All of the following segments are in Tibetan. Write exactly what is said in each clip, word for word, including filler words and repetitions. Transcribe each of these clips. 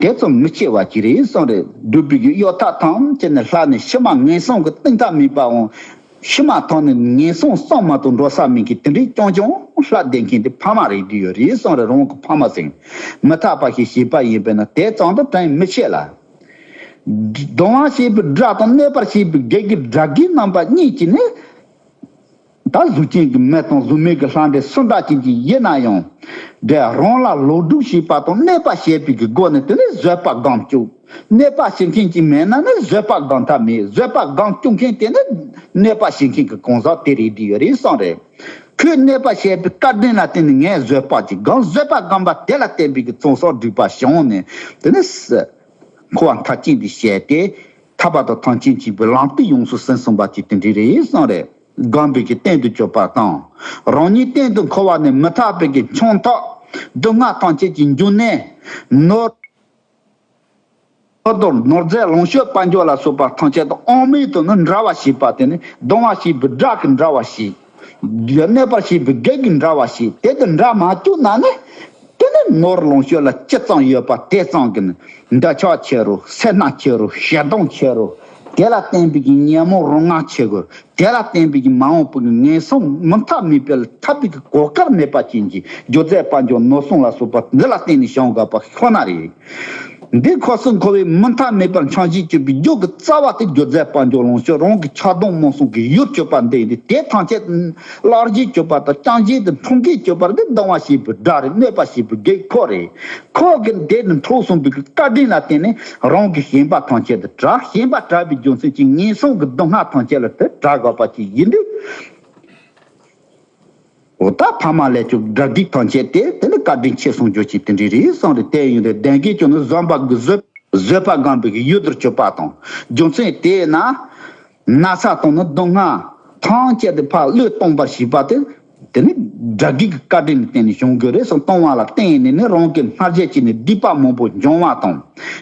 དེ་ཙམ་མི་ཆེ་བ་ཅིག་རེད་གསུངས་རེད། སྒྲུབ་པའི་གི་གཡོ་ཐབས་ཐམས་ཅད་ནི་ལྷ་ནས་ཕྱི་མ་ངན་སོང་གི་གཏིང་མཐའ་མེད་པའང་ཕྱི་མ་ཐོག་ནས་ངན་སོང་གསུམ་མ་གཏོགས་འགྲོ་ས་མེད་ཀི་དེ་འདྲའི་རྐྱང་རྐྱང་ལྷ་བསྡད་མཁན་དེ་ཕ་མ་རེད་འདི་ཡོད་རེད་གསུངས་རེད། རང་གི་ཕ་མ་ཟེར་མི་ཐར་པ་ཞིག་བྱས་པ་ཡིན་པས་ན་དེ་ཙམ་དུ་དྲན་མི་ཆེ་ལ། སྡང་བ་བྱས་པའི་དགྲ་དང་གནོད་པར་བྱས་པའི་བགེགས་ཀྱི་དགྲ་བགེགས་རྣམ་པ་གཉིས་ཀྱིས་ནི། ད་གཟུགས་ཅན་གྱི་མི་དང་གཟུགས་མེད་ཀྱི་ལྷ་འདྲེ་སུ་འདྲ་ཅན་གྱི་ཡིན་ན་ཡང་། དེ་རང་ལ་ལོག་སྒྲུབ་བྱེད་པ་དང་གནོད་པ་བྱེད་པའི་གི་སྒོ་ནས་དེ་ནི་བཟོད་པ་སྒོམ་བཅུག་གནོད་པ་བྱེད་མཁན་གྱི་མེད་ན་ནི་བཟོད་པ་སྒོམ་ཐབས་མེད། བཟོད་པ་སྒོམ་བཅུག་མཁན་དེ་ནི་གནོད་པ་བྱེད་མཁན་གྱི་གང་ཟག་དེ་རེད་འདི་ཡོད་རེད་གསུངས་རེད། ཁོས་གནོད་པ་བྱེད་པའི་བཀའ་དྲིན་ལ་བརྟེན་ནས་ངས་བཟོད་པ་ཅིག་སྒོམ། བཟོད་པ་སྒོམ་པ་དེ་ལ་བརྟེན་པའི་གི་ཚོགས་བསགས་སྒྲིབ་པ་བྱུང་ནས་དེ་ནི་འཁོར་བ་མཐའ་ཅན་དུ་བྱས་ཏེ་ཐར་པ་དང་ཐམས་ཅད་མཁྱེན་པའི་ལམ་སྟེགས་ཡོངས་སུ་ཟིན་སོང་བ་ཅིག་དེ་འདྲ་རེད་གསུངས་རེད། སྒོམ་པའི་གི་རྟེན་དུ་གྱུར་པ་དང་། རང་ཉིད་རྟེན་དུ་འཁོར་བ་ནས་མི་ཐར་པའི་གི་ཆང་ཐག་སྡུག་བསྔལ་ཐམས་ཅད་ཀྱི་འབྱུང་གནས་ནོར། ནོར་དོར་ནོར་རྫས་ལོངས་སྤྱོད་དཔལ་འབྱོར་ལ་སོགས་པ་ཐམས་ཅད་དང་དབང་མེད་དུ་ནི་འབྲལ་བ་བྱེད་པ་དེ་ནི་སྡང་བ་བྱེད་པའི་དགྲ་གི་འབྲལ་བ་བྱེད། གནོད་པར་བྱེད་པའི་བགེགས་ཀྱི་འབྲལ་བ་བྱེད། དེ་དང་འབྲལ་མ་བཅུག་ན་ནི། དེ་ནི་ནོར་ལོངས་སྤྱོད་ལ་ཅི་ཙམ་ཡོད་པ་དེ་ཙམ་གྱིས་ནི་འདོད་ཆགས་ཆེ་རུ། སེར་སྣ་ཆེ་རུ། ཞེ་སྡང་ཆེ་རུ། དེ་ལ་བརྟེན་པའི་གི་ཉོན་མོངས་རང་ངར་ཆེ་རུ། དེ་ལ་བརྟེན་པའི་གི་མ་འོངས་པའི་གི་ངན་སོང་མུ་མཐའ་མེད་པའི་ཐར་པའི་གི་གོ་སྐབས་མེད་པ་ཅན་གྱི་སྒྱུ་རྩལ་དཔལ་འབྱོར་ནོར་སྲུང་ལ་སོགས་པ་འདི་ལ་བརྟེན་ནས་བྱུང་དགོས་པ་ཁོ་ན་རེད། འདི་ཁོ་སུ་འཁོར་བའི་མུ་མཐའ་མེད་པར་འཆིང་བྱེད་གྱུར་པའི་རྒྱུ་གི་རྩ་བ་དེ་སྒྱུ་རྩལ་དཔལ་འབྱོར་ལོངས་སྤྱོད་རང་གི་ཆགས་སྡང་རྨོངས་གསུམ་གྱི་ཡུལ་གྱུར་པ་འདི་ཡིན་ཏེ། དེ་ཐམས་ཅད་བརླག་བྱེད་གྱུར་པ་དང་རྐྱང་བྱེད་དུ་འཁྲུག་གེ་གྱུར་པ་འདི་སྡང་བ་བྱེད་པའི་དགྲ་རེད། གནོད་པ་བྱེད་པའི་བགེགས་ཁོ་རེད། ཁོ་གི་དེ་ནི་འཁྲུགས་སོང་བའི་བཀའ་དྲིན་ལ་བརྟེན་ནས་རང་གི་ཞེན་པ་ཐམས་ཅད་དུ་བྲལ། ཞེན་པ་བྲལ་བའི་རྒྱུ་མཚན་གྱིས་ངན་སོང་གི་སྡུག་བསྔལ་ཐམས་ཅད་ལ་དེ་བྲལ་དགོས་པ་ཅིག་ཡིན་དུས། འོ་ད་ཕ་མ་ལས་ཀྱང་དགྲ་བགེགས་ཐམས་ཅད་དེ་དེ་ནི་བཀའ་དྲིན་ཆེ་གསུང་རྒྱུ་ཅིག་དེ་འདྲ་རེད་གསུངས་རེད། དེ་ཡིན་དུས་ལྡན་དགེ་ཅུང་ནི་བཟོད་པ་གི་བཟོད་བཟོད་པ་སྒོམ་པའི་གི་ཡུལ་དུ་གྱུར་པ་དང་། རྒྱུ་མཚན་དེས་ན་ན་ཚ་དང་ནི་སྡུག་བསྔལ་ཐམས་ཅད་དེ་ཕར་བློས་གཏོང་བར་བྱེད་པ་དེ་དེ་ནི་དགྲ་བགེགས་ཀྱི་བཀའ་དྲིན་ལ་བརྟེན་ནས་བྱུང་དགོས་རེད་གསུངས། གཏོང་བ་ལ་བརྟེན་ནས་ནི་རང་གི་སྔར་བྱས་ཀྱི་ནི་སྡིག་པ་མང་པོ་འབྱུང་བ་དང་།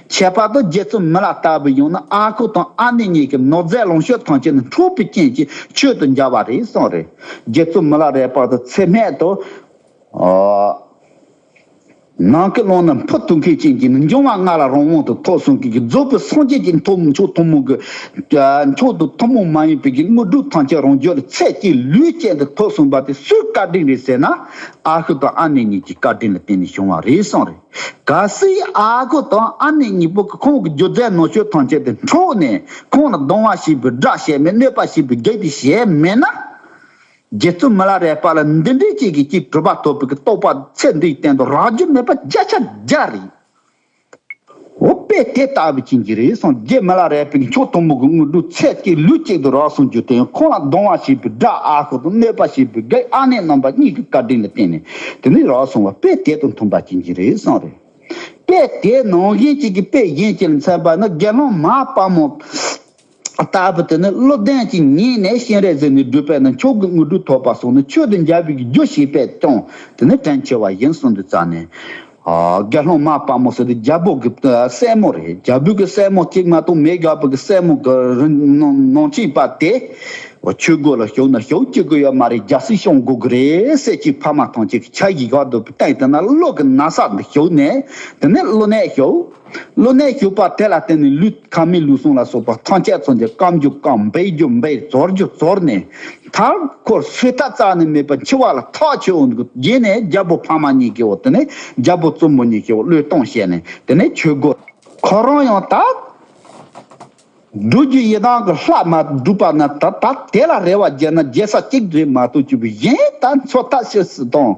ཁྱད་པར་དུ་རྗེ་བཙུན་མི་ལ་ལྟ་བུ་ཡང་ན་ཨ་ཁུ་དང་ཨ་ནེ་གཉིས་ཀྱི་ནོར་རྫས་ལོངས་སྤྱོད་ཐམས་ཅད་ནི་འཕྲོག་པའི་རྐྱེན་གྱིས་ཆོས་དུ་འཇལ་བ་རེད་གསུངས་རེད། རྗེ་བཙུན་མི་ལ་རས་པ་དང་ཚེ་སྨད་དུ། ཨ། ནམ་མཁའི་ཀློང་ན་འཕུར་ཐུབ་མཁན་ཅན་གྱི་ནི་འབྱུང་བ་ལྔ་ལ་རང་དབང་དུ་ཐོབ་སོང་གི་རྫོགས་པའི་སངས་རྒྱས་ཀྱི་ཐུན་མོང་མཆོག་ཐུན་མོང་གི་མཆོག་ཏུ་ཐུན་མོང་མ་ཡིན་པའི་གི་དངོས་གྲུབ་ཐམས་ཅད་རང་རྒྱུད་ལ་ཚད་ཀྱི་ལུས་ཅན་དུ་ཐོབ་སོང་བ་དེ་སུའི་བཀའ་དྲིན་རེད་ཟེར་ན། ཨ་ཁུ་དང་ཨ་ནེ་གཉིས་ཀྱི་བཀའ་དྲིན་ལ་བརྟེན་ནས་བྱུང་བ་རེད་གསུངས་རེད། གལ་སྲིད་ཨ་ཁུ་དང་ཨ་ནེ་གཉིས་པོ་གི་ཁོང་གི་སྒྱུ་རྩལ་ནོར་སྤྱོད་ཐམས་ཅད་དེ་འཕྲོག་ནས་ཁོང་ལ་སྡང་བ་བྱེད་པའི་དགྲ་བྱས་མེད། གནོད་པ་བྱེད་པའི་བགེགས་དེ་བྱས་མེད་ན། རྗེ་བཙུན་མི་ལ་རས་པ་ལ་འདི་འདྲའི་ཅིག་གི་ཅིག་གྲུབ་པ་ཐོབ་པའི་གི་རྟོགས་པ་ཚེ་འདིའི་སྟེང་དུ་རག་རྒྱུ་མེད་པ་བརྒྱ་ཆ་བརྒྱ་རེད། འོ་དཔེ་དེ་ལྟ་བུ་ཅན་གྱི་རེད་གསུངས། རྗེ་མི་ལ་རས་པའི་མཆོག་ཐུན་མོང་གི་དངོས་གྲུབ་ཚད་ཀྱི་ལུས་གཅིག་ཏུ་རག་སོང་རྒྱུ་དེ་ཡང་ཁོང་ལ་སྡང་བ་བྱེད་པའི་དགྲ་ཨ་ཁུ་དང་གནོད་པ་བྱེད་པའི་བགེགས་ཨ་ནེ་རྣམ་པ་གཉིས་ཀྱི་བཀའ་དྲིན་ལ་བརྟེན་ནས་དེ་ནས་རག་སོང་བ་དཔེ་དེ་དང་མཐུན་པ་ཅན་གྱི་རེད་གསུངས་རེད། དཔེ་དེ་ནང་བཞིན་གཅིག་གི་དཔེ་གཞན་གཅིག་ལ་མཚོན་པ་ནི་དགེ་སློང་མ་དཔལ་མོ། ལྟ་བུ་དེ་ནི་བློ་ལྡན་གྱིས་ཉིད་ནས་སྤྱན་རས་གཟིགས་ནས་བསྒྲུབས་པས་ན་མཆོག་གི་དངོས་གྲུབ་ཐོབ་པ་སོགས་ནི་ཆོས་དང་མཇལ་བའི་རྒྱུ་ཞེས་པས་ཀྱང་དེ་ནི་དྲན་ཆེ་བ་ཡིན་གསུངས་དུས་ཙ་ནས། ཨ། དགེ་སློང་མ་དཔལ་མོ་ཟེར་དུས་རྒྱལ་པོ་གི་སྲས་མོ་རེད། རྒྱལ་པོ་གི་སྲས་མོ་གཅིག་མ་གཏོགས་མེད། རྒྱལ་པོ་གི་སྲས་མོ་གི་རིན་ནང་ནང་ཆེན་པ་དེ་ཆོས་སྒོ་ལ་ཞུགས་ན་ཞུགས་བཅུག་གི་ཡོད་མ་རེད། རྒྱལ་སྲིད་སྐྱོང་དགོས་གི་རེད་ཟེར་གྱི་ཕ་མ་ཐམས་ཅད་ཀྱི་ཆ་ཡི་ག་འདུག་པའི་སྟེང་དེ་ན་བློ་གི་ན་ཚ་འདི་ཞུགས་ནས་དེ་ནས་བློ་ནད་ཞུགས། བློ་ནད་ཞུགས་པ་དེ་ལ་བརྟེན་ནས་ལུས་ཁ་མིག་ལུས་ཟུངས་ལ་སོགས་པ་ཐམས་ཅད་ཚང་རྒྱུ། སྐམ་རྒྱུ་སྐམ། འབལ་རྒྱུ་འབལ། ཚོར་རྒྱུ་ཚོར་ནས་མཐར་འཁོར་སོས་ཐག་རྩ་ནས་མེད་པར་འཆི་བ་ལ་ཐག་ཆོད་འོང་གི། རྗེས་ནས་རྒྱལ་པོ་ཕ་མ་གཉིས་ཀྱིས་འོ་དེ་ནས་རྒྱལ་པོ་བཙུན་མོ་གཉིས་ཀྱིས་འོ་བློས་གཏོང་བྱས་ནས་དེ་ནས་ཆོས་སྒོ་ཁོ་རང་ཡང་ད་སྒྲུབ་རྒྱུ་ཡི་དམ་གྱི་ལྷ་མ་སྒྲུབ་པ་ན་ད་ད་དེ་ལ་རེ་བ་བརྒྱབ་ན་རྒྱལ་ས་གཅིག་རེད་མ་གཏོགས་ཅིག་གཞན་ད་འཚོ་ཐབས་ཤེས་སུ་དང་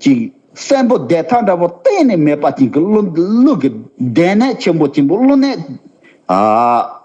ཅིག་གསོན་པོ་བསྡད་ཐབས་འདྲ་པོ་གཏན་ནས་མེད་པ་ཅིག་གི་བློ་བློ་གི་སྡུག་བསྔལ་ཆེན་པོ་ཆེན་པོ་བློ་ནད་ཨ་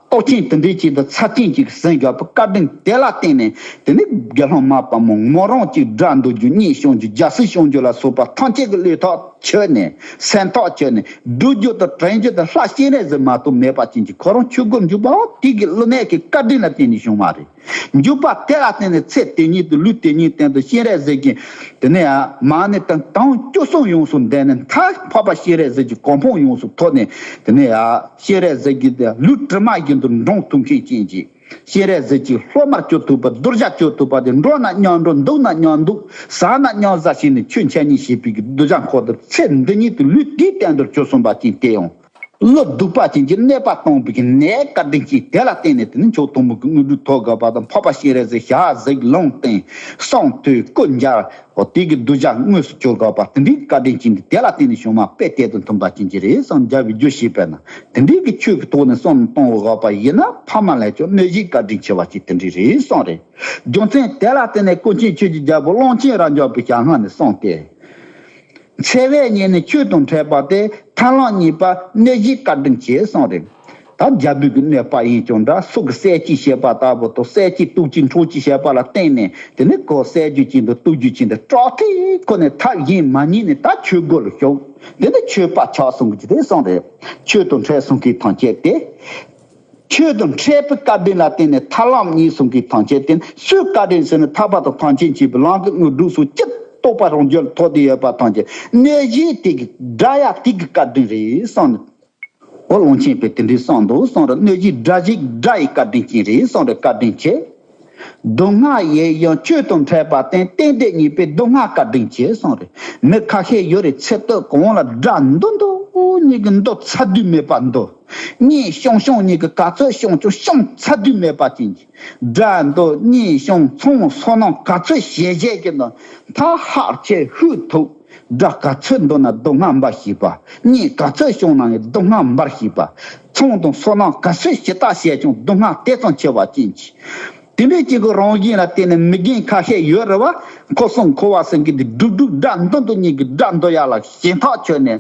རྟོག་ཅན་དེ་འདྲའི་ཅིག་དང་ཚ་ཅན་ཅིག་ཟིན་དགོས་པའི་བཀའ་དྲིན་དེ་ལ་བརྟེན་ནས་དེ་ནི་དགེ་སློང་མ་དཔལ་མོ་མོ་རང་ཅིག་དགྲ་འདུལ་རྒྱུ། གཉེན་སྐྱོང་རྒྱུ། རྒྱལ་སྲིད་སྐྱོང་རྒྱུ་ལ་སོགས་པ་ཐམས་ཅད་ཀྱི་བློས་ཐག་ཆོད་ནས་སེམས་ཐག་ཆོད་ནས་སྒྲུབ་རྒྱུ་དང་དྲན་རྒྱུ་དང་ལྷ་སྤྱན་རས་གཟིགས་མ་གཏོགས་མེད་པ་ཅན་གྱི་ཁོ་རང་ཆོས་སྒོར་འཇུག་པའོ། དེ་གི་བློ་ནད་ཀྱི་བཀའ་དྲིན་ལ་བརྟེན་ནས་བྱུང་བ་རེད། འཇུག་པ་དེ་ལ་བརྟེན་ནས་ཚེ་དེ་ཉིད་དུ་ལུས་དེ་ཉིད་སྟེང་དུ་སྤྱན་རས་གཟིགས་ཀྱིས་དེ་ནས་ཡང་མ་ཎི་དང་དུང་བཅུ་གསུམ་ཡོངས་སུ་ལྡན་ནས་མཐར་འཕགས་པ་སྤྱན་རས་གཟིགས་ཀྱི་གོ་འཕང་ཡོངས་སུ་ཐོབ་ནས་དེ་ནས་ཡང་སྤྱན་རས་གཟིགས་ཀྱི་ལུས་དྲི་མ་བཞིན་དུ་འབྲང་ཐུབ་མཁན་ཅན་གྱི་སྤྱན་རས་གཟིགས་ཀྱི་སློབ་མར་གྱུར་ཐུབ་པ། གདུལ་བྱར་གྱུར་ཐུབ་པ་དེ་འགྲོ་ན་མཉམ་འགྲོ། འདུག་ན་མཉམ་འདུག་ཟ་ན་མཉམ་ཟ་བྱས་ནས་ཆོས་འཆད་ཉན་བྱེད་པའི་གི་གདུལ་བྱ་འཁོར་དུ་ཚེ་འདི་ཉིད་དུ་ལུས་དེའི་སྟེང་དུ་གྱུར་སོང་བ་ཅིག་དེ་ཡང་། བློ་སྡུག་པ་ཅན་གྱི་གནོད་པ་གཏོང་བའི་གི་ནད་བཀའ་དྲིན་ཅན་དེ་ལ་བརྟེན་ནས། དེ་ནི་མཆོག་ཐུན་མོང་གི་དངོས་གྲུབ་ཐོབ་དགོས་པ་དང་། འཕགས་པ་སྤྱན་རས་གཟིགས་ཞལ་གཟིགས་ལུང་བསྟན། གསུང་ཐོས་སྐུ་མཇལ། འོ་དེ་གི་གདུལ་བྱ་དངོས་སུ་གྱུར་དགོས་པ་དེ་འདྲའི་བཀའ་དྲིན་ཅན་དེ་དེ་ལ་བརྟེན་ནས་བྱུང་བ་དཔེ་དེ་དང་མཐུན་པ་ཅན་གྱི་རེད་བསམ། མཇལ་བའི་རྒྱུ་ཞེས་པས་ན། དེ་འདྲའི་གི་ཆོས་ཀྱི་ཐོག་ནས་བསམ་བློ་གཏོང་དགོས་པ་ཡིན་ན། ཕ་མ་ལས་ཀྱང་གནོད་བྱེད་བཀའ་དྲིན་ཆེ་བ་ཅིག་དེ་འདྲའི་རེད་བསམ་རེད། རྒྱུ་མཚན་དེ་ལ་བརྟེན་ནས་ཀུན་མཁྱེན་ཆོས་ཀྱི་རྒྱལ་པོ་ཀློང་ཆེན་རབ་འབྱམས་པའི་ཞལ་སྔ་ནས་གསུངས་ཏེ། འཚེ་བའི་ཉེས་ནི་ཆོས་དང་ཕྲད་པ་སྟེ། ཐར་ལམ་རྙེད་པ་གནོད་བྱེད་བཀའ་དྲིན་ཆེ་གསུངས་རེད། ད་རྒྱལ་པོའི་གི་གནོད་པ་ཡིན་ཀྱང་འདྲ། སུ་གི་གསད་རྒྱུ་བྱེད་པ་ལྟ་བུ་དང་། གསད་རྒྱུ་གཏུབ་རྒྱུ་འཕྲོག་རྒྱུ་བྱེད་པ་ལ་བརྟེན་ནས། དེ་ནི་ཁོ་གསད་རྒྱུ་ཅན་དང་གཏུབ་རྒྱུ་ཅན་དེ་དྲག་ཐལ། ཁོ་ནས་ཐབས་གཞན་མ་རྙེད་ནས་ད་ཆོས་སྒོ་ལ་ཞུགས། དེ་ནི་ཆོས་པ་ཆགས་སོང་གི་ཅི་དེ་གསུངས་རེད། ཆོས་དང་ཕྲད་སོང་གི་ཐམས་ཅད་དེ། ཆོས་དང་ཕྲད་པའི་བཀའ་དྲིན་ལ་བརྟེན་ནས་ཐར་ལམ་རྙེད་སོང་གི་ཐམས་ཅད་དེ། སུའི་བཀའ་དྲིན་ཟེར་ན། ཐར་པ་དང་ཐམས་ཅད་མཁྱེན་པའི་ལམ་གྱི་དངོས་གྲུབ་སོགས་ཇི་ལྟ་བ་རང་རྒྱུད་ལ་ཐོབ་བསྡད་ཡོད་པ་ཐམས་ཅད་གནོད་བྱེད་དེ་གི་དགྲ་ཡང་དེ་གི་བཀའ་དྲིན་རེད་གསུངས་ནས། འོ་ཀློང་ཆེན་པས་དེ་འདྲའི་གསུངས་འདུག་གསུངས་རེད། གནོད་བྱེད་དགྲ་བཞི་དགྲ་ཡི་བཀའ་དྲིན་ཅན་རེད་གསུངས་རེད། བཀའ་དྲིན་ཆེ། སྡུག་བསྔལ་ཡིན་ཡང་ཆོས་དང་ཕྲད་པ་བརྟེན། གཏན་བདེ་རྙེད་པའི་སྡུག་བསྔལ་བཀའ་དྲིན་ཆེ་གསུངས་རེད། མི་ཁ་ཤས་ཡོད་རེད། ཚེ་སྟོད་གོང་ལ་དགྲ་མདོག་མདོག་གཉིས་ཀྱི་མདོག་ཚ་དུས་མེད་པ་མདོག་གཉིད་ཤོང་ཤོང་གཉིས་ཀྱི་ག་ཚོད་ཤོང་ཀྱང་ཤོང་ཚ་དུས་མེད་པ་ཅན་གྱི་དགྲ་མདོག་གཉིད་ཤོང་ཚོང་སོ་ནམ་ག་ཚོད་ཞལ་བཞེས་ཀྱི་མདོག་མཐའ་ཧར་ཆེ་ཧུད་ཐུག་དགྲ་ག་ཚོད་འདུག་ན་སྡུག་བསྔལ་འབའ་ཞིག་པ། གཉིད་ག་ཚོད་ཤོང་ན་ཡང་སྡུག་བསྔལ་འབའ་ཞིག་པ། ཚོང་དང་སོ་ནམ་ག་ཚོད་ཞེ་དྲག་བྱས་ཀྱང་སྡུག་བསྔལ་དེ་ཙམ་ཆེ་བ་ཅན་གྱི། དེ་འདྲའི་སྐྱེ་དགུའི་རང་བཞིན་ལ་བརྟེན་ནས་མི་རྒན་ཁ་ཤས་ཡོད་རེད་བ། འཁོར་གསུམ་འཁོར་བ་ཟེར་མཁན་དེ་སྒྲུབ་སྒྲུབ་དགྲ་འདུལ་འདུལ་གཉིས་ཀྱི་དགྲ་འདུལ་ཡག་ལ་ཞེན་ཐག་ཆོད་ནས།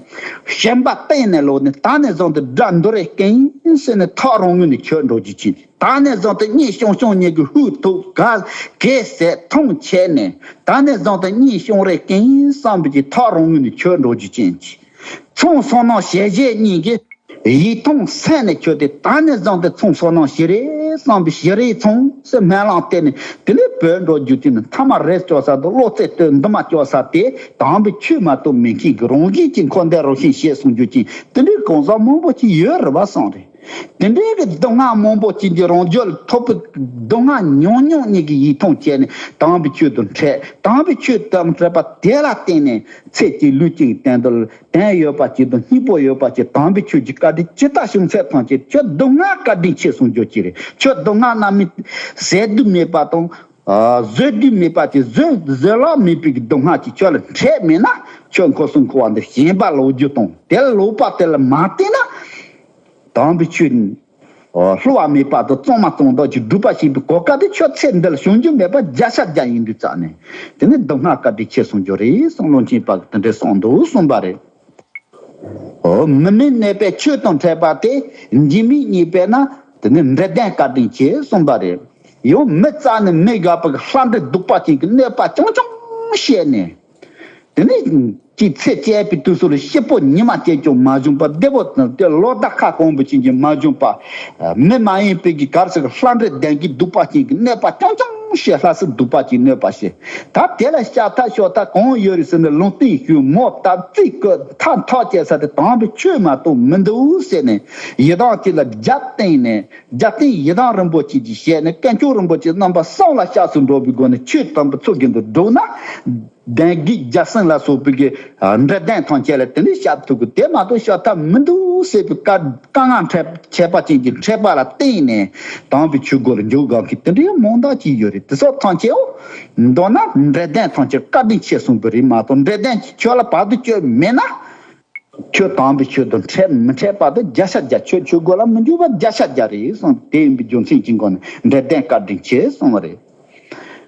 ཞེན་པ་གཏིང་ནས་ལོག་ནས། ད་ནས་བཟུང་སྟེ་དགྲ་འདུལ་རེས་ཀྱིན་ཟེར་ནས་ཐག་རང་ངོས་ནས་ཆོད་འགྲོ་རྒྱུ་ཅན། ད་ནས་བཟུང་སྟེ་གཉིད་ཤོང་ཤོང་གཉིས་ཀྱི་ཧུད་ཐུག་ག་གེ་ཟེར་མཐོང་བྱས་ནས། ད་ནས་བཟུང་སྟེ་གཉིད་ཤོང་རེས་ཀྱིན་བསམ་པའི་ཀྱི་ཐག་རང་ངོས་ནས་ཆོད་འགྲོ་རྒྱུ་ཅན་གྱི། ཚོང་སོ་ནམ་ཞལ་བཞེས་གཉིས་ཀྱི་ཡིད་མཐོང་སེམས་ནས་ཆོད་དེ། ད་ནས་བཟུང་སྟེ་ཚོང་སོ་ནམ་ཞིག་རེད་བསམ་པའི་ཞིག་རེད་ཚོང་ཟེར་སྨོན་ལམ་བཏབ་ནས། དེ་ལས་བྲོས་འགྲོ་རྒྱུ་དེ་ནི་མཐའ་མ་རེས་བཅོ་ས་དང་། བློ་རྩེ་གཏོད་འདུན་མ་བཅོ་ས་དེ་དམ་པའི་ཆོས་མ་གཏོགས་མེད་མཁན་གྱི་རང་བཞིན་གྱི་འཁོར་འདས་རང་བཞིན་ཞེས་གསུང་རྒྱུ་ཅན། དེ་འདྲའི་གང་ཟག་མང་པོ་ཅིག་ཡོད་རེད་བ་གསུངས་རེད། དེ་འདྲའི་གི་སྡུག་བསྔལ་མང་པོ་ཅན་གྱི་རང་རྒྱུད་ལ་ཐོབ་པའི་སྡུག་བསྔལ་མྱོང་མྱོང་གཉིས་ཀྱི་ཡིད་མཐོང་བྱས་ནས། དམ་པའི་ཆོས་དང་འཕྲད། དམ་པའི་ཆོས་དང་འཕྲད་པ་དེ་ལ་བརྟེན་ནས་ཚེ་གཅིག་ལུས་གཅིག་གི་སྟེང་དུ་དོན་ཡོད་པ་ཅིག་དང་སྙིང་པོ་ཡོད་པ་ཅིག། དམ་པའི་ཆོས་ཀྱི་བཀའ་དྲིན་ཇི་ལྟར་བྱུང་ཚད་ཐམས་ཅད་ཁྱོད་སྡུག་བསྔལ་བཀའ་དྲིན་ཆེ་གསུང་རྒྱུ་ཅིག་རེད། ཁྱོད་སྡུག་བསྔལ་རྣམ་སྨིན་ཟད་དུ་མེད་པ་དང་། ཨ། བཟོད་དུ་མེད་པ་དེ། བཟོད་བཟོད་གླགས་མེད་པའི་གི་སྡུག་བསྔལ་ཅིག་ཁྱོད་ལ་འཕྲད་མེད་ན། ཁྱོད་འཁོར་གསུམ་འཁོར་བ་འདི་ཞེན་པ་ལོག་རྒྱུ་དང་། དེ་ལ་ལོག་པ་དེ་ལ་མ་བརྟེན་ན། དམ་པའི་ཆོས་བསླུ་བ་མེད་པ་དང་གཙང་མ་གཙང་དག་ཅིག་སྒྲུབ་པ་བྱེད་པའི་གོ་སྐབས་དེ་ཁྱོད་ཚེ་འདི་ལ་བྱུང་རྒྱུ་མེད་པ་བརྒྱ་ཆ་བརྒྱ་ཡིན་དུས་ཙང་ནས། དེ་ནི་སྡུག་བསྔལ་བཀའ་དྲིན་ཆེ་གསུང་རྒྱུ་རེད་གསུངས། ཀློང་ཆེན་པ་གིས་དེ་འདྲའི་གསུངས་འདུག་གསུངས་པ་རེད། འོ། མི་མིན་གནས་པའི་ཆོས་དང་འཕྲད་པ་སྟེ། འཇིགས་མེད་རྙེད་པས་ན་དེ་ནི་འབྲས་ལྡན་བཀའ་དྲིན་ཆེ་གསུངས་པ་རེད། ཡང་མི་རྩ་ནས་མི་དགའ་བའི་ལྷ་འདྲེ་གདུག་པ་ཅན་གྱི་གནོད་པ་རྐྱང་རྐྱང་བྱས་ནས། དེ་ནས་ཀྱི་ཚེ་སྐྱེལ་བའི་དུས་སུ་ལ་སྐྱིད་པོ་ཉི་མ་སྐྱེལ་ཀྱང་མ་བྱུང་བ། བདེ་པོ་དེ་ལོ་ཟླ་ཁ་སྐོང་བུ་ཅན་གྱི་མ་བྱུང་བ། མི་མ་ཡིན་པའི་གི་གར་ཟེར་ལྷ་འདྲེ་ལྡན་གྱི་གདུག་པ་ཅན་གྱི་གནོད་པ་རྐྱང་རྐྱང་བྱས། ལྷ་སྲིན་གདུག་པ་ཅན་གནོད་པ་བྱས། ད་དེ་ལ་ཤ་ཐག་ཤོ་ཐག་གང་ཡོད་རེད་ཟེར་ན། ལུང་བསྟན་ཞུས་མོ་བཏབ་རྩིས་བཀོད་ཐག་ཐག་བཅད་ས་དེ་དམ་པའི་ཆོས་མ་གཏོགས་མི་འདུག་ཟེར་ནས། ཡི་དམ་གཅིག་ལ་རྒྱབ་བརྟེན་ནས། རྒྱབ་རྟེན་ཡི་དམ་རིན་པོ་ཆེ་གཅིག་བྱས་ནས། དཀོན་མཆོག་རིན་པོ་ཆེ་རྣམ་པ་གསུམ་ལ་སྐྱབས་སུ་འགྲོ་བའི་སྒོ་ནས་ཆོས་དམ་པའི་ཚུལ་བཞིན་དུ་བསྒྲུབས་ན། ལྡན་གྱི་རྒྱལ་སྲིད་ལ་སོགས་པའི་གི་འབྲས་ལྡན་ཐམས་ཅད་ལ་དེ་འདྲའི་སྐྱབས་ཐུབ་ཀྱི། དེ་མ་གཏོགས་ཤ་ཐག་མི་འདུག་ཟེར་བའི་བཀའ་བཀའ་མངགས་འཕྲད་ཁྱད་པར་ཅན་གྱི་འཕྲད་པ་ལ་བརྟེན་ནས་དམ་པའི་ཆོས་སྒོ་ལ་འཇུག་དགོས་མཁན་དེ་འདྲའི་མང་དག་ཅིག་ཡོད་རེད། དེ་སོགས་ཐམས་ཅད་འོ་མདོར་ན་འབྲས་ལྡན་ཐམས་ཅད་བཀའ་དྲིན་ཆེ་གསུངས་པ་རེད་མ་གཏོགས། འབྲས་ལྡན་གྱིས་ཁྱོད་ལ་བར་དུ་གཅོད་མེད་ན། ཁྱོད་དམ་པའི་ཆོས་དང་འཕྲད་མི་འཕྲད་པ་དེ་བརྒྱ་ཆ་བརྒྱ། ཁྱོད་ཆོས་སྒོ་ལ་མི་འཇུག་པ་བརྒྱ་ཆ་བརྒྱ་རེད་གསུངས། དེ་ཡིན་པའི་རྒྱུ་མཚན་གྱི་སྒོ་ནས་འབྲས་ལྡན་བཀའ་དྲིན་ཆེ་གསུངས་པ་རེད།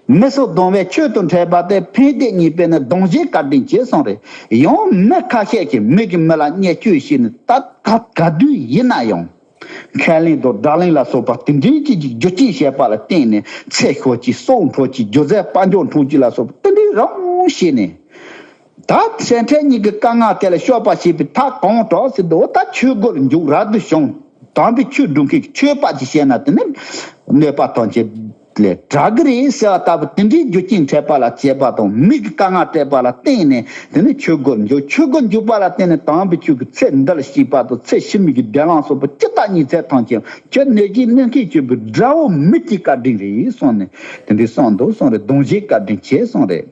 མི་སུ་གདུང་བའི་ཆོས་དང་འཕྲད་པ་སྟེ། ཕན་བདེ་རྙེད་པས་ནི་གདུང་བྱེད་བཀའ་དྲིན་ཆེ་གསུངས་རེད། ཡང་མི་ཁ་ཤས་ཀྱིས་མི་གིས་མི་ལ་བརྙས་བཅོས་བྱས་ནས། ད་ག་ག་དུས་ཡིན་ན་ཡང་ཁས་ལེན་དང་དགྲ་ལན་ལ་སོགས་པ་དེ་འདྲའི་ཅིག་གི་རྒྱུ་རྐྱེན་བྱས་པ་ལ་བརྟེན་ནས་ཚེ་ཤོར་གྱི། སྲོག་འཕྲོག་གྱི། སྒྱུ་རྩལ་དཔལ་འབྱོར་འཕྲོག་གྱི་ལ་སོགས་པ་དེ་འདྲའི་རང་བྱས་ནས། ད་སེམས་ཁྲལ་གཉིས་ཀྱི་དཀའ་ངལ་དེ་ལ་སྐྱོབ་པ་བྱེད་པའི་ཐབས་གང་དྲག་ཟེར་དུས། ད་ཆོས་སྒོར་འཇུག་རབ་ཏུ་བྱུང་། དམ་པའི་ཆོས་སྒྲུབ་མཁན་གྱི་ཆོས་པ་ཅིག་བྱས་ན་དེ་ནི་གནོད་པ་ཐམས་ཅད་ལས་དྲག་གི་རེད་ཟེར་བ་ལྟ་བུ། དེ་འདྲའི་རྒྱུ་རྐྱེན་འཕྲད་པ་ལ་བྱས་པ་དང་། མི་གི་དཀའ་ངལ་སྤྲད་པ་ལ་བརྟེན་ནས་དེ་ནི་ཆོས་སྒོར་འཇུག་ཆོས་སྒོར་འཇུག་པ་ལ་བརྟེན་ནས་དམ་པའི་ཆོས་ཀྱི་ཚེ་འདི་ལ་སྐྱིད་པ་དང་། ཚེ་ཕྱི་མའི་གི་བདེ་ལམ་སོགས་པ་ཇི་ལྟར་རྙེད་ཚད་ཐམས་ཅད་ཁྱོད་གནོད་བྱེད་གནོད་མཁན་གྱུར་པའི་དགྲ་བོ་མི་དེའི་བཀའ་དྲིན་རེད་གསུངས་ནས། དེ་འདྲའི་གསུངས་འདུག་གསུངས་རེད། གདུང་བྱེད་བཀའ་དྲིན་ཆེ་གསུངས་རེད།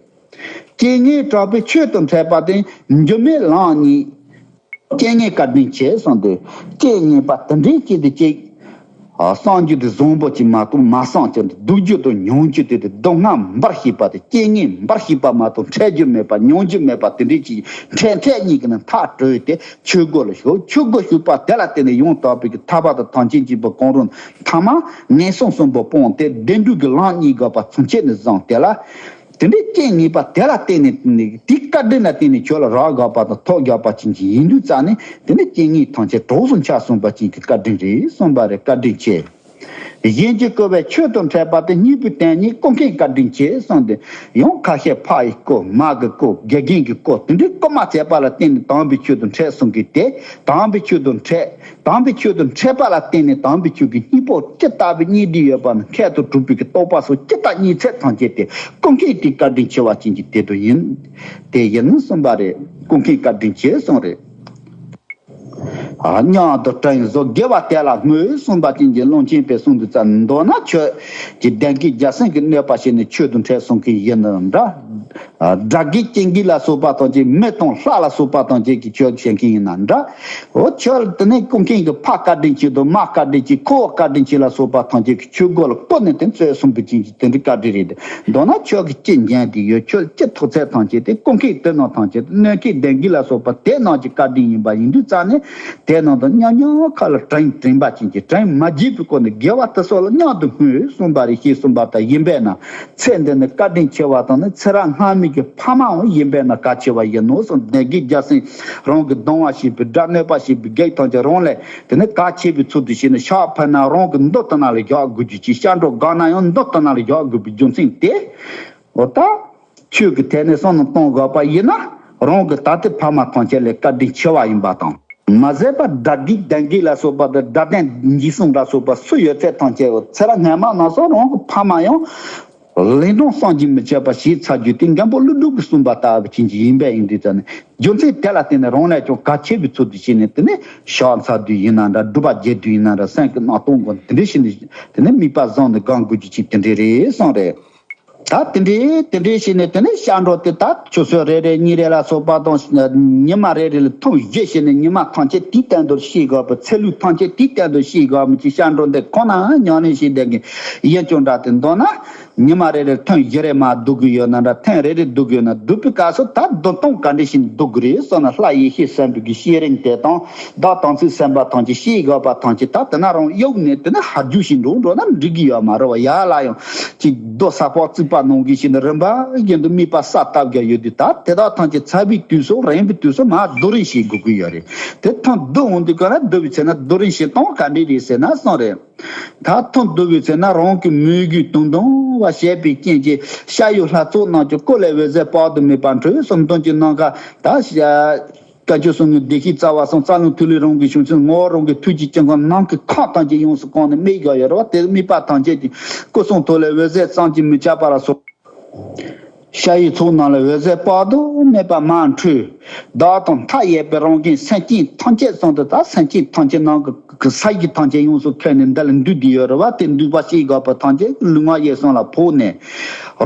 རྐྱེན་ངན་དྲག་པོའི་ཆོས་དང་འཕྲད་པ་སྟེ། འགྱུར་མེད་ལམ་གཉིས། རྐྱེན་ངན་བཀའ་དྲིན་ཆེ་གསུངས་ཏེ། རྐྱེན་ངན་པ་དེ་འདྲའི་ཅིག་དེ་ཅིག་ཨ། བསམ་རྒྱུ་དེ་བཟང་པོ་ཅིག་མ་གཏོགས་མ་བསམ་ཀྱང་། སྡུག་རྒྱུ་དང་མྱོང་རྒྱུ་དེ་དེ་སྡུག་བསྔལ་འབར་ཤེས་པ་དེ། རྐྱེན་ངན་འབར་ཤེས་པ་མ་གཏོགས་འཕྲད་རྒྱུ་མེད་པ་མྱོང་རྒྱུ་མེད་པ་དེ་འདྲའི་ཅིག་འཕྲད་འཕྲད་གཉིས་ཀྱི་ནང་མཐའ་གྲོལ་ཏེ་ཆོས་སྒོ་ལ་ཞུགས། ཆོས་སྒོ་ཞུགས་པ་དེ་ལ་བརྟེན་ནས་ཡང་དག་པའི་གི་ཐར་པ་དང་ཐམས་ཅད་མཁྱེན་པ་གང་རུང་ཐ་མ་ངན་སོང་གསུམ་པོ་སྤངས་ཏེ་བདེ་འགྲོའི་གི་ལམ་རྙེད་དགོས་པ་ཐམས་ཅད་ནི་བཟང་དེ་ལ། དེ་འདྲའི་རྐྱེན་ངན་པ་དེ་ལ་བརྟེན་ནས་དེའི་བཀའ་དྲིན་ལ་བརྟེན་ནས་ཁྱོད་ལ་རག་དགོས་པ་དང་ཐོབ་དགོས་པ་ཅན་གྱི་ཡིན་དུས་ཙང་ནས། དེ་ནི་རྐྱེན་ངན་ཐམས་ཅད་གྲོགས་སུ་ཆགས་སོང་བ་ཅན་གྱི་བཀའ་དྲིན་རེད་གསུངས་པ་རེད། བཀའ་དྲིན་ཆེ། གཞན་གྱིས་བསྐུལ་བའི་ཆོས་དང་འཕྲད་པ་དེ། སྙིང་པོའི་དོན་ཉིད་ཀུན་མཁྱེན་བཀའ་དྲིན་ཆེ་གསུངས་ཏེ། ཡང་ཁ་ཤས་ཕ་ཡི་བསྐུལ། མ་གི་བསྐུལ། དགེ་རྒན་གྱི་བསྐུལ། དེ་འདྲའི་བསྐུལ་མ་བྱས་པ་ལ་བརྟེན་ནས་དམ་པའི་ཆོས་དང་འཕྲད་སོང་གི་དེ། དམ་པའི་ཆོས་དང་འཕྲད། དམ་པའི་ཆོས་དང་འཕྲད་པ་ལ་བརྟེན་ནས་དམ་པའི་ཆོས་ཀྱི་སྙིང་པོ་ཇི་ལྟ་བུའི་སྙིང་བསྡུས་ཡོད་པ་ནི་མཁས་དང་གྲུབ་པའི་གི་རྟོགས་པ་སོགས་ཇི་ལྟ་རྙེད་ཚད་ཐམས་ཅད་དེ་ཀུན་མཁྱེན་དེ་བཀའ་དྲིན་ཆེ་བ་ཅན་གྱི་དེ་དུ་ཡིན། དེ་ཡིན་གསུངས་པ་རེད། ཀུན་མཁྱེན་བཀའ་དྲིན་ཆེ་གསུངས་རེད། ཨ། མཉམ་དུ་དྲིན་གཟོ་དགེ་བ་དེ་ལ་བསྔོས་གསུངས་པ་ཅན་གྱི་ཀློང་ཆེན་པའི་གསུང་དུ་བཙལ། མདོར་ན་ཁྱོད་ཀྱི་གདན་གྱི་རྒྱལ་སྲས་ཀྱི་གནོད་པ་བྱས་ནས་ཆོས་དང་འཕྲད་སོང་གི་ཡིན་ན་འདྲ། ཨ། དགྲ་བགེགས་རྐྱེན་བགེགས་ལ་སོགས་པ་ཐམས་ཅད། མི་དང་ལྷ་ལ་སོགས་པ་ཐམས་ཅད་ཀྱིས་ཁྱོད་བྱེད་མཁན་ཡིན་ན་འདྲ། འོ། ཁྱོད་དེ་ནས་ཀུན་མཁྱེན་གྱི་ཕ་བཀའ་དྲིན་ཆེ་དང་། མ་བཀའ་དྲིན་ཆེ། ཁུ་བོ་བཀའ་དྲིན་ཆེ་ལ་སོགས་པ་ཐམས་ཅད་ཀྱིས་ཁྱོད་སྒོ་ལ་བསྐོར་ནས་དེ་ཚོས་གསུངས་པའི་ཅན་གྱི་དེ་འདྲའི་བཀའ་དྲིན་རེད། མདོར་ན་ཁྱོད་ཀྱི་ཅི་ཉན་དེ་ཡོད། ཁྱོད་ཀྱི་ཐོབ་ཚད་ཐམས་ཅད་དེ་ཀུན་མཁྱེན་དེ་རྣམས་ཐམས་ཅད་དེ། གནོད་མཁན་གདོན་བགེགས་ལ་སོགས་པ་དེ་རྣམས་ཀྱི་བཀའ་དྲིན་ཡིན་པ་ཡིན་དུས་ཙང་ནས། དེ་རྣམས་དང་མཉམ་མཉམ་ཁ་ལ་དྲིན་དྲན་པ་ཅན་གྱི་དྲིན་མ་བརྗེད་པའི་སྒོ་ནས་དགེ་བ་དེ་སོགས་ལ་མཉམ་དུ་བསྔོས་གསུངས་པ་རེད། ཞེས་གསུངས་པ་ལྟར་ཡིན་པས་ན། ཚེ་འདི་ནི་བཀའ་དྲིན་ཆེ་བ་དང་ནི། ཚེ་རབས་སྔ་མའི་གི་ཕ་མའང་ཡིན་པས་ན་གལ་ཆེ་བ་ཡིན་ནོ་གསུངས། གདོན་བགེགས་རྒྱལ་སྲིད་རང་གི་སྡང་བ་བྱེད་པའི། དགྲ་གནོད་པ་བྱེད་པའི་བགེགས་ཐམས་ཅད་རང་ལས་དེ་ནི་གལ་ཆེ་བའི་ཚུལ་དུ་བྱས་ནས་ཕྱག་འཕེན་ན། རང་གི་མདུན་དེ་ན་ལ་བཞག་དགོས་རྒྱུ་ཅིག་སྐྱབས་འགྲོ་གང་ན་ཡང་མདུན་དེ་ན་ལ་བཞག་དགོས་པའི་རྒྱུ་མཚན་དེ། འོ་ད། ཆོས་ཀྱི་ཐད་ནས་བསམ་བློ་གཏོང་དགོས་པ་ཡིན་ན། རང་གི་ད་ལྟའི་ཕ་མ་ཐམས་ཅད་ལས་བཀའ་དྲིན་ཆེ་བ་ཡིན་པ་དང་། མ་ཟད་པར་དགྲ་བགེགས་གདོན་བགེགས་ལ་སོགས་པ་དང་། དགྲ་གདོན་འཇིགས་སྲུང་ལ་སོགས་པ་སུ་ཡོད་ཚད་ཐམས་ཅད་ཚེ་རབས་སྔ་མ་ན་སོགས་རང་གི་ཕ་མ་ཡང་ལན་གྲངས་བསམ་གྱིས་མི་ཁྱབ་པ་བྱས་ཚར་རྒྱུ་དེ་མགོན་པོ་ཀླུ་སྒྲུབ་ཀྱིས་གསུངས་པ་ལྟ་བུ་ཅན་གྱི་ཡིན་པས། ཡིན་དུས་ཙང་ནས་རྒྱུ་མཚན་དེ་ལ་བརྟེན་ནས་རང་ལས་ཀྱང་གལ་ཆེ་བའི་ཚུལ་དུ་བྱས་ནས། དེ་ནས་ཕྱག་འཚལ་དུས་ཡིན་ན་འདྲ། སྒྲུབ་པ་རྒྱག་དུས་ཡིན་ན་འདྲ། སེམས་ཀྱི་སྣང་སྟོང་སྒོ་ནས་དེ་འདྲ་བྱས་ནས། དེ་ནས་དམིགས་པ་བཟུང་ནས་སྒོམ་དགོས་རྒྱུ་ཅིག་དེ་འདྲ་རེད་གསུངས་རེད། ད་དེ་འདྲའི་དེ་འདྲའི་བྱས་ནས། དེ་ནས་སྐྱབས་འགྲོ་དེ་ད་ཆུ་ཚོད་རེ་རེ་གཉིས་རེ་ལ་སོགས་པ་དང་། ཉི་མ་རེ་རེ་ལ་ཐེངས་བཞི་བྱས་ནས། ཉི་མ་ཐམས་ཅད་དེའི་སྟེང་དུ་བྱེད་དགོས་པ། ཚེ་ལུས་ཐམས་ཅད་དེའི་སྟེང་དུ་བྱེད་དགོས་པ་ཅིག་སྐྱབས་འགྲོ་འདི་ཁོ་ན་ཉམས་ལེན་བྱེད་བསྡད་མཁན་ཡིན་ཀྱང་འདྲ། དེ་མདོར་ན་ཉི་མ་རེ་རེར་ཐེངས་བཞི་རེ་མར་བསྡུ་གི་ཡོད་ན་འདྲ། ཐེངས་རེ་རེ་བསྡུ་གི་ཡོད་ན། བསྡུ་བའི་སྐབས་སུ་ད་བསྡུ་སྟངས་ག་འདྲ་ཞིག་བསྡུ་དགོས་རེད་ཟེར་ན། ལྷ་ཡེ་ཤེས་སེམས་དཔའི་གི་བསྐྱེད་རིམ་དེ་དང་། བདག་དམ་ཚིག་སེམས་དཔའ་ཐམས་ཅད་བྱེད་དགོས་པ་ཐམས་ཅད་ད་དེ་ན་རང་གཡུག་ནས། དེ་ནས་ཧར་རྒྱུག་ཞིག་འགྲོ་འགྲོ་ན་འགྲིག་གི་ཡོད་མ་རེད་བ། ཡར་ལ་ཡང་ཅིག་རྡོ་ས་ཕག་རྩིག་པ་ནང་གི་ཞིག་ནས་རིམ་པ་བཞིན་དུ་དམིགས་པ་གསལ་བཏབ་རྒྱུ་ཡོད་དུས། ད་དེ་དག་ཐམས་ཅད་ཚར་བའི་དུས་སུ། རན་པའི་དུས་སུ་མར་རྡོ་རིང་ཞིག་དགོས་ཀྱི་ཡོད་རེད། དེ་ཐེངས་བསྡུ་འོང་དུས་ག་ལ་བསྡུ་བའི་ཚེ་ན་རྡོ་རིང་ཞིག་གཏོང་ག་འདྲ་རེད་ཟེར་ན་གསུངས་རེད། ད་ཐེངས་བསྡུ་བའི་ཚེ་ན་རང་གི་མོས་གུས་དུང་དུང་བ་བྱས་པའི་རྐྱེན་གྱིས། ཤ་ཡི་ལྷ་ཚོགས་རྣམས་ཀྱི་སྐུ་ལས་འོད་ཟེར་དཔག་ཏུ་མེད་པ་འཕྲོས་སོ། མདུན་གྱི་ནམ་མཁའ་ད་བཀའ་ཆོས་གསུང་གི་བདེ་གཤེགས་རྩ་བ་གསུམ། རྩ་རླུང་ཐིག་ལེ་རང་གི་བྱང་ཆུབ་ངོ་བོ་རང་གི་ཐུགས་ཀྱི་དཀྱིལ་འཁོར་ནམ་མཁའི་ཁམས་ཐམས་ཅད་ཡོངས་སུ་གང་ནས་དམིགས་དགོས་ཡོད་རེད་བ། དེ་དམིགས་པ་ཐམས་ཅད་ཀྱི་སྐུ་གསུང་ཐུགས་ལས་འོད་ཟེར་བསམ་གྱིས་མི་ཁྱབ་པ་ལ་སོགས། ཤ་ཡི་ཚོགས་རྣམས་ལས་འོད་ཟེར་དཔག་ཏུ་མེད་པ་མར་འཕྲོས། བདག་དང་མཐའ་ཡས་པའི་རང་བཞིན་སེམས་ཅན་ཐམས་ཅད་གསུམ་དུ། ད་སེམས་ཅན་ཐམས་ཅད་ནང་གི་གི་ས་ཡི་ཐམས་ཅད་ཡོངས་སུ་ཁྱབ་ནས་འདི་ལ་འདུས་ཏེ་ཡོད་རེད་བ། དེ་འདུས་པ་ཤེས་དགོས་པ་ཐམས་ཅད་ལུས་ངག་ཡིད་གསུམ་ལ་ཕོག་ནས།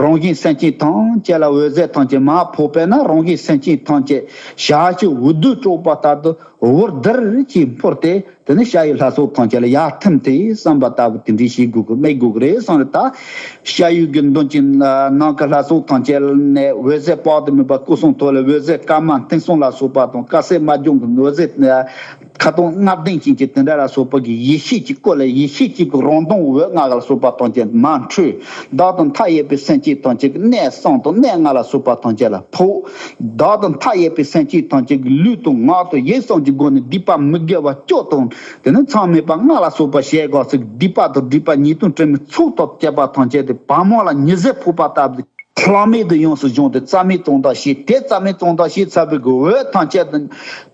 རང་བཞིན་སེམས་ཅན་ཐམས་ཅད་ལ་འོད་ཟེར་ཐམས་ཅད་མར་ཕོག་པས་ན། རང་བཞིན་སེམས་ཅན་ཐམས་ཅད་ཞལ་གྱི་འོད་ཟེར་དཀྲོགས་པ་ལྟར་དུ་འོད་ཟེར་གྱིས་འཕུར་ཏེ། དེ་ནས་ཤ་ཡི་ལྷ་ཚོགས་ཐམས་ཅད་ལ་ཡར་ཐིམ་སྟེ་བསམ་པ་ལྟ་བུ་དེ་འདྲའི་ཞིག་དགོས་ཀྱི་དམིགས་དགོས་ཀྱི་རེད་གསུངས་རེད། ད་ཤ་ཡི་གི་མདུན་གྱི་ནང་གི་ལྷ་ཚོགས་ཐམས་ཅད་ནས་འོད་ཟེར་དཔག་ཏུ་མེད་པ། སྐུ་གསུང་ཐུགས་ལས་འོད་ཟེར་དཀར་དམར་མཐིང་གསུམ་ལ་སོགས་པ་དང་། དཀར་སེར་དམར་ལྗང་གི་འོད་ཟེར་ཁ་དོག་ལྔ་ལྡན་ཅན་གྱི་དེ་འདྲ་ལ་སོགས་པ་གི་ཡེ་ཤེས་ཀྱི་སྐུ་ལས་ཡེ་ཤེས་ཀྱི་རང་གདོང་འོད་ལྔ་ལ་སོགས་པ་ཐམས་ཅད་མར་འཕྲོས། བདག་དང་མཐའ་ཡས་པའི་སེམས་ཅན་ཐམས་ཅད་ཀྱི་གནས་གསུམ་དང་གནས་ལྔ་ལ་སོགས་པ་ཐམས་ཅད་ལ་ཕོག། བདག་དང་མཐའ་ཡས་པའི་སེམས་ཅན་ཐམས་ཅད་ཀྱི་ལུས་དང་ངག་དང་ཡིད་གསུམ་གྱི་སྒོ་ནས་སྡིག་པ་མི་དགེ་བ་བཅུ་དང་། དེ་ནས་མཚམས་མེད་པ་ལྔ་ལ་སོགས་པ་བྱས་དགོས་ཚེ། སྡིག་པ་དང་སྒྲིབ་པ་ཉེས་ལྟུང་དྲི་མའི་ཚོགས་དང་བཅས་པ་ཐམས་ཅད་དེ་བ་མོ་ལ་ཉི་ཟེར་ཕོག་པ་ལྟ་བུ་ལྷག་མེད་དུ་ཡོངས་སུ་སྦྱངས་ཏེ་རྩ་མེད་བཙོང་དག་བྱས། དེ་རྩ་མེད་བཙོང་དག་བྱས་ཚར་བའི་གི་འོད་ཐམས་ཅད་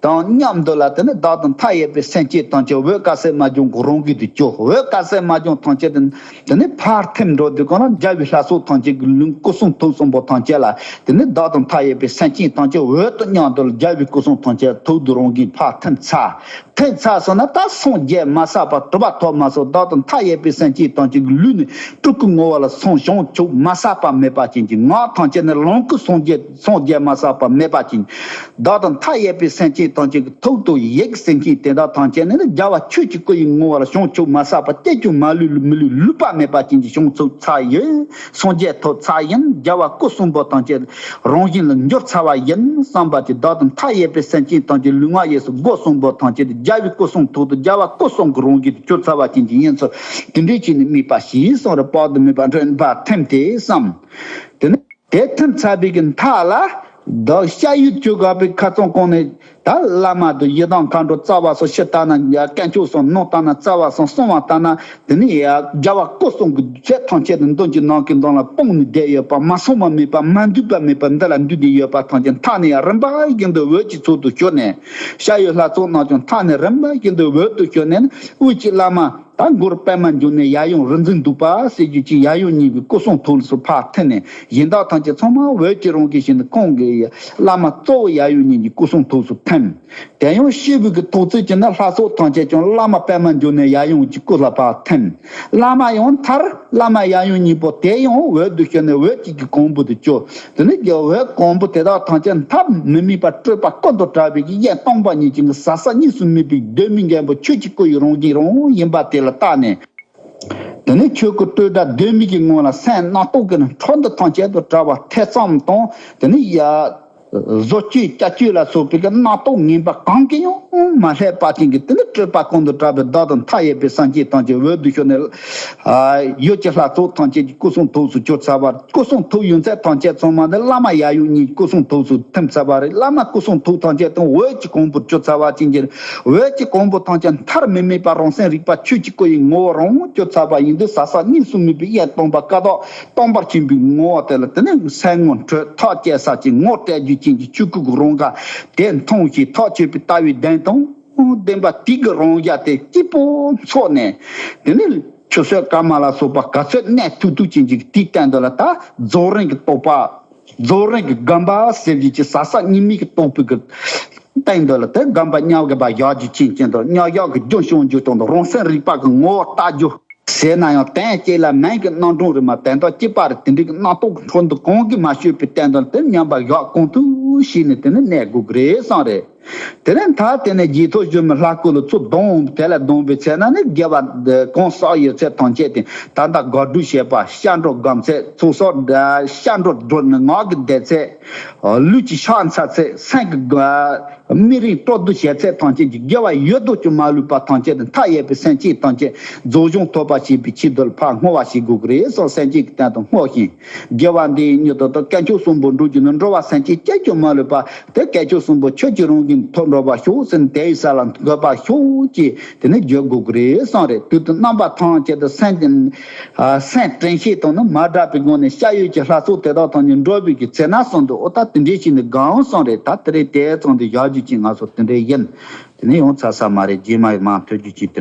དང་མཉམ་དུ་ལ། དེ་ནས་བདག་དང་མཐའ་ཡས་པའི་སེམས་ཅན་ཐམས་ཅད་འོད་དཀར་སེར་དམར་ལྗང་གི་རང་གི་དུ་གྱུར། འོད་དཀར་སེར་དམར་ལྗང་ཐམས་ཅད་དེ་དེ་ནས་ཕར་ཐིམ་འགྲོ་དུས་གང་ན་རྒྱལ་བའི་ལྷ་ཚོགས་ཐམས་ཅད་ཀྱི་ལུང་སྐུ་གསུང་ཐུགས་གསུམ་པོ་ཐམས་ཅད་ལ། དེ་ནས་བདག་དང་མཐའ་ཡས་པའི་སེམས་ཅན་ཐམས་ཅད་འོད་དང་མཉམ་དུ་རྒྱལ་བའི་སྐུ་གསུང་ཐམས་ཅད་ཐུགས་དུ་རང་གིས་ཕར་ཐིམ་ཚར། ཐིམ་ཚར་སོང་ན་ད་སངས་རྒྱས་མ་བསགས་པ་གྲུབ་པ་ཐོབ་མ་སོང་། བདག་དང་མཐའ་ཡས་པའི་སེམས་ཅན་ཐམས་ཅད་ཀྱི་ལུས་ནས་སྤྲུལ་སྐུ་ངོ་བོ་ལ་སངས་བྱུང་ཆོག་མ་བསགས་པ་མེད་པ་ཅན་གྱི། ངག་ཐམས་ཅད་ནི་ལོངས་སྐུ་སངས་རྒྱས་སངས་རྒྱས་མ་བསགས་པ་མེད་པ་ཅན། བདག་དང་མཐའ་ཡས་པའི་སེམས་ཅན་ཐམས་ཅད་ཀྱི་ཐུགས་དང་ཡིད་ཀྱི་སེམས་ཅན་དེ་དག་ཐམས་ཅད་ནི་རྒྱལ་བ་ཆོས་ཀྱི་སྐུ་ཡི་ངོ་བོ་ལ་བྱང་ཆུབ་མ་བསགས་པ་སྐྱེས་ཀྱང་མ་ལུས་མི་ལུས་ལུས་པ་མེད་པ་ཅན་གྱི་བྱང་ཆུབ་ཚར་ཡིན། སངས་རྒྱས་ཐོབ་ཚར་ཡིན། རྒྱལ་བ་སྐུ་གསུམ་པོ་ཐམས་ཅད་རང་བཞིན་ལ་འགྱུར་ཚར་བ་ཡིན་བསམ་པ་དེ། བདག་དང་མཐའ་ཡས་པའི་སེམས་ཅན་ཐམས་ཅད་ལུས་ངག་ཡིད་གསུམ་སྒོ་གསུམ་པོ་ཐམས་ཅད་རྒྱལ་བའི་སྐུ་གསུང་ཐུགས་དང་རྒྱལ་བ་སྐུ་གསུམ་གྱི་རང་བཞིན་དུ་གྱུར་ཚར་བ་ཅན་གྱི་ཡིན་ཚུལ་དེ་འདྲའི་ཅིག་ནི་དམིགས་པ་ཞིག་གསུངས་རེ། དཔག་ཏུ་མེད་པ་འདྲེན་པར་ཐིམ་སྟེ་བསམ། དེ་ནི་དེ་ཐིམ་ཚར་བའི་གི་མཐའ་ལ་བདག་ཤ་ཡུལ་བཅུ་དགའ་བའི་ཁ་ཚང་གོང་ནས། ད་བླ་མ་དང་ཡི་དམ་མཁའ་འགྲོ་རྩ་བ་སོགས་ཕྱི་ལྟ་ན་དཀོན་མཆོག་སོགས་ནང་ལྟ་ན་རྩ་བ་སོགས་གསང་བ་ལྟ་ན། དེ་ནི་ཡ་རྒྱལ་བ་སྐུ་གསུམ་གྱི་ཚད་ཐམས་ཅད་དུ་མདུན་གྱི་ནམ་མཁའི་མདུན་ལ་སྤུངས་ནས་བསྡད་ཡོད་པ། མ་སོང་བ་མེད་པ། མ་འདུས་པ་མེད་པ། འདི་ལ་འདུས་ཏེ་ཡོད་པ་ཐམས་ཅད་མཐའ་ནས་ཡ་རིམ་པ་བཞིན་དུ་འོད་ཀྱི་ཚུལ་དུ་གྱུར་ནས། ཤ་ཡི་ལྷ་ཚོགས་རྣམས་ཀྱང་མཐའ་ནས་རིམ་པ་བཞིན་དུ་འོད་དུ་གྱུར་ནས། དབུས་ཀྱི་བླ་མ་ད་མགུར་པདྨ་འབྱུང་གནས་ཡབ་ཡུམ་རིག་འཛིན་གདུགས་པ་ཟེར་རྒྱུ་ཅིག་ཡབ་ཡུམ་གཉིས་ཀྱི་སྐུ་གསུང་ཐུགས་སུ་ཕར་ཐིམ་ནས། གཞན་དག་ཐམས་ཅད་ཚང་མ་འོད་ཀྱི་རང་བཞིན་བཞིན་དུ་ཁོང་གི་བླ་མ་གཙོ་བོ་ཡབ་ཡུམ་གཉིས་ཀྱི་སྐུ་གསུང་ཐུགས་སུ་ཐིམ། དེ་ཡང་སྐྱེས་བུ་གི་ཐོག་བརྩེགས་ཀྱི་ནི་ལྷ་ཚོགས་ཐམས་ཅད་ཀྱང་བླ་མ་པདྨ་འབྱུང་གནས་ཡབ་ཡུམ་གྱི་སྐུ་ལ་ཕར་ཐིམ། བླ་མ་ཡང་མཐར་བླ་མ་ཡབ་ཡུམ་གཉིས་པོ་དེ་ཡང་འོད་དུ་ཤར་ནས་འོད་ཀྱི་གི་གང་བུ་དུ་གྱུར། དེ་ནི་རྒྱལ་བའི་གང་བུ་དེ་དག་ཐམས་ཅད་མཐའ་མི་དམིགས་པ་སྤྲོས་པ་ཀུན་ཏུ་བྲལ་བའི་གི་གཡས་སྟོང་པ་ཉིད་ཀྱི་ཟབ་ས་གཉིས་སུ་མེད་པའི་གདོད་མའི་རྒྱལ་པོ་ཆོས་ཀྱི་སྐུ་ཡི་རང་བཞིན་རང་ཡིན་པ་དེ་ལ་བལྟས་ནས། དེ་ནས་ཆོས་སྐུ་སྤྲོས་བྲལ་གདོད་མའི་གི་ངང་ལ་སེམས་རྣམ་རྟོག་གི་ནི་འཕྲོ་འདུ་ཐམས་ཅད་དུ་བྲལ་བ་ཐེ་ཚོམ་དང་། དེ་ནས་ཡ། བཟོ་བཅོས་བཅའ་བཅོས་ལ་སོགས་པའི་གི་རྣམ་རྟོག་ངན་པ་གང་གིས་ཡང་མ་བསླད་པ་ཅན་གྱི་དེ་ནི་སྤྲོས་པ་ཀུན་ཏུ་བྲལ་བའི་བདག་དང་མཐའ་ཡས་པའི་སངས་རྒྱས་ཐམས་ཅད་འོད་དུ་ཤར་ནས། ཡུལ་གྱི་ལྷ་ཚོགས་ཐམས་ཅད་ཀྱི་སྐུ་གསུང་ཐུགས་སུ་གྱུར་ཚར་བ། སྐུ་གསུང་ཐུགས་ཡོད་ཚད་ཐམས་ཅད་ཚང་མ་ནི་བླ་མ་ཡབ་ཡུམ་གཉིས་སྐུ་གསུང་ཐུགས་སུ་ཐིམ་ཚར་བ་རེད། བླ་མ་སྐུ་གསུང་ཐུགས་ཐམས་ཅད་དང་འོད་ཀྱི་གང་བུར་གྱུར་ཚར་བ་ཅན་གྱི། འོད་ཀྱི་གང་བུ་ཐམས་ཅད་མཐར་མི་དམིགས་པ་རང་སེམས་རིག་པ་ཆོས་ཀྱི་སྐུ་ཡི་ངོ་བོ་རང་གྱུར་ཚར་བ་ཡིན་དུས། ཟབ་ས་གཉིས་སུ་མེད་པའི་གཡས་སྟོང་པ་ཀ་དག་སྟོང་པར་ཕྱིན་པའི་ངོ་བོ་དེ་ལ་དེ་ནི་སེམས་ངོ་འཕྲོད་ཐག་བཅད་ས་ཅིག་ངོ་སྤྲད་རྒྱུ་ཅན་གྱི་ཆོས་སྐུ་གི་རང་ག་དེ་མཐོང་ཞིང་ཐག་ཆོད་པའི་ལྟ་བའི་གདེང་དང་ལྡན་པ་དེ་གི་རང་རྒྱལ་དེ་སྐྱིད་པོ་འཚོགས་ནས། དེ་ནི་ཆུ་ཚོད་སྐར་མ་ལ་སོགས་པ་ག་ཚོད་གནས་ཐུབ་ཐུབ་ཅན་གྱི་དེའི་སྟེང་དུ་ལ་ད་རྫོགས་རིམ་གྱི་རྟོགས་པ། རྫོགས་རིམ་གྱི་སྒོམ་པ་ཟེར་གྱི་ཅི་ཟབ་ས་གཉིས་མེད་ཀྱི་རྟོགས་པའི་གི་སྟེང་དུ་ལ་དེ་སྒོམ་པ་མཉམ་གི་པ་བཞག་རྒྱུ་ཅན་ཅན་དང་མཉམ་བཞག་གི་རྒྱུན་སྐྱོང་རྒྱུ་དང་རང་སེམས་རིག་པ་གི་ངོ་བོ་ལྟ་རྒྱུ་ཟེར་ན་ཡང་དོན་གཅིག་ལ་མིང་གི་རྣམ་གྲངས་རེད་མ། དོན་དག་གཅིག་པ་རེད། དེ་འདྲའི་གི་རྣམ་རྟོག་གི་འཕྲོ་འདུ་གང་གིས་མ་ཆོད་པའི་སྟེང་དུ་དེ་མཉམ་པ་བཞག་གང་ཐུབ་བྱས་ནས་དེ་ནི་གནས་དགོས་ཀྱི་རེད་བསམ་རེད། དེ་ནས་མཐར་དེ་ནས་རྗེས་ཐོབ་གཞོན་ནུ་ལྷ་སྐུ་ལ་ཚུར་ལྡང་། དེ་ལ་ལྡང་བའི་ཚེ་ན་ནི་དགེ་བ་གང་བསགས་ཡོད་ཚད་ཐམས་ཅད་དེ་ད་ལྟ་དགག་སྒྲུབ་བྱེད་པ། སྐྱབས་འགྲོ་སྒོམ་ཚད། ཚོགས་བསགས་སྐྱབས་འགྲོ་སྒྲུབ་ནས་ངག་གི་བཟླས་ཚད། ལུས་ཀྱི་ཕྱག་འཚལ་ཚད། སེམས་ཀྱི་དམིགས་རིམ་སྤྲོ་བསྡུ་བྱེད་ཚད་ཐམས་ཅད་ཀྱི་དགེ་བ་ཡོད་དོ་ཅོག་མ་ལུས་པ་ཐམས་ཅད་དེ་མཐའ་ཡས་པའི་སེམས་ཅན་ཐམས་ཅད་རྫོགས་བྱང་ཐོབ་པ་བྱེད་པའི་ཆེད་དུ་ཕར་བསྔོ་བ་བྱེད་དགོས་ཀྱི་རེད་སོགས་སེམས་ཅན་གྱི་སྟེང་དུ་བསྔོ་ཞིང་། དགེ་བ་འདི་ཉིད་དུ་དཀོན་མཆོག་གསུམ་པོ་འགྲོ་རྒྱུ་ནི་འགྲོ་བ་སེམས་ཅན་གཅིག་ཀྱང་མ་ལུས་པ། དེ་དཀོན་མཆོག་གསུམ་པོ་ཆོས་ཀྱི་རང་བཞིན་ཐོབ་འགྲོ་བར་ཤོག་ཟེར་ནས་དེའི་ས་ལ་འགོད་པར་ཤོག་ཅེས་དེ་ནས་བརྗོད་དགོས་ཀྱི་རེད་བསམ་རེད། དུས་དང་རྣམ་པ་ཐམས་ཅད་དུ་སེམས་ཀྱི་སེམས་དྲན་ཤེས་དང་ནི་མ་བསྒྲགས་པའི་སྒོ་ནས་ཤ་ཡོད་ཀྱི་ལྷ་ཚོགས་དེ་དག་ཐམས་ཅད་འགྲོ་བའི་གི་ཚེ་ན་གསུམ་དུ་ཨོ་ད་དེ་འདྲའི་ཞིག་ནི་གང་བསམ་རེད། ད་དེ་རེད་དེ་ཙམ་དུ་བཞག་རྒྱུ་ཅིག་ང་ཚོ་དེ་འདྲའི་ཡིན། དེ་ནས་ཡང་ཚར་ས་མ་རེད། རྗེས་མ་ཡི་མ་ཐོས་རྒྱུ་ཅིག་དེ།